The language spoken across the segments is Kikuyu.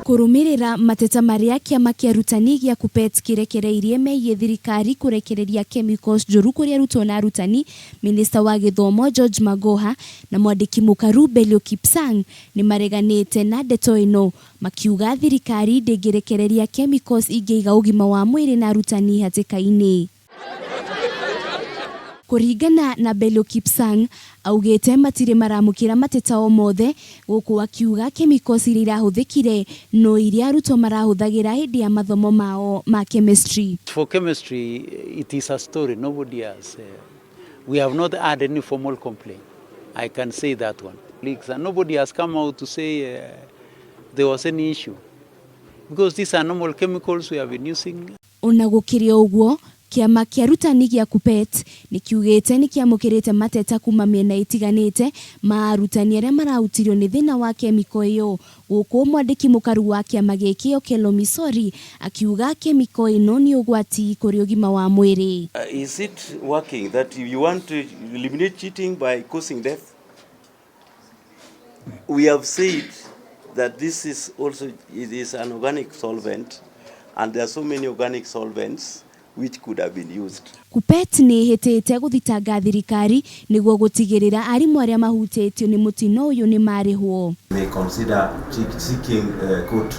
Kũrũmĩrĩra mateta marĩa kĩama kĩa arutani gĩa KUPPET kĩrekereirie megiĩ thirikari kũrekereria chemicals njũru kũrĩ arutwo na arutani, Minista wa gĩthomo George Magoha na mwandĩki mũkaru Belio Kipsang nĩ mareganĩte na ndeto ĩno makiuga thirikari ndĩngĩrekereria chemicals ingĩiga ũgima wa mwĩrĩ na arutani hatĩka-inĩ. Kũringana na Belio Kipsang, augĩte matirĩ maramũkĩra mateta o mothe, gũkũ akiuga chemicals iria irahũthĩkire no iria arutwo marahũthagĩra hĩndĩ ya mathomo mao ma chemistry. For chemistry, it is a story. Nobody has, we have not had any formal complaint. I can say that one. And nobody has come out to say there was any issue. Because these are normal chemicals we have been using. Ona gũkĩrĩ o ũguo, kĩama kĩa arutani gĩa KUPPET nĩ kiugĩte nĩ kĩamũkĩrĩte mateta kuma mĩena ĩtiganĩte ma arutani arĩa marahutirio nĩ thĩna wa kemiko ĩyo, gũkũ mwandĩki mũkaru wa kĩama gĩkĩ Okello Misori akiuga kemiko ĩno nĩ ũgwati kũrĩ ũgima wa mwĩrĩ. Is it working that you want to eliminate cheating by causing death? We have said that this is also, it is an organic solvent, and there are so many organic solvents which could have been used. KUPPET nĩ ĩhĩtĩte gũthitanga thirikari nĩguo gũtigĩrĩra arimũ arĩa mahutĩtio nĩ mũtino ũyũ nĩ marĩhwo. May consider seeking court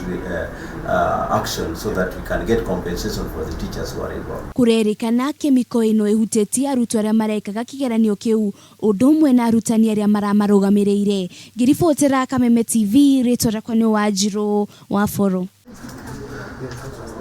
action so that we can get compensation for the teachers who are involved. Kũrerĩkana kemiko ĩno ĩhutĩtie arutwo arĩa marekaga kĩgeranio kĩu ũndũ ũmwe na arutani arĩa maramarũgamĩrĩire. Ngĩribotera Kameme TV, rĩtwa rĩakwa nĩ Wanjirũ wa Boro.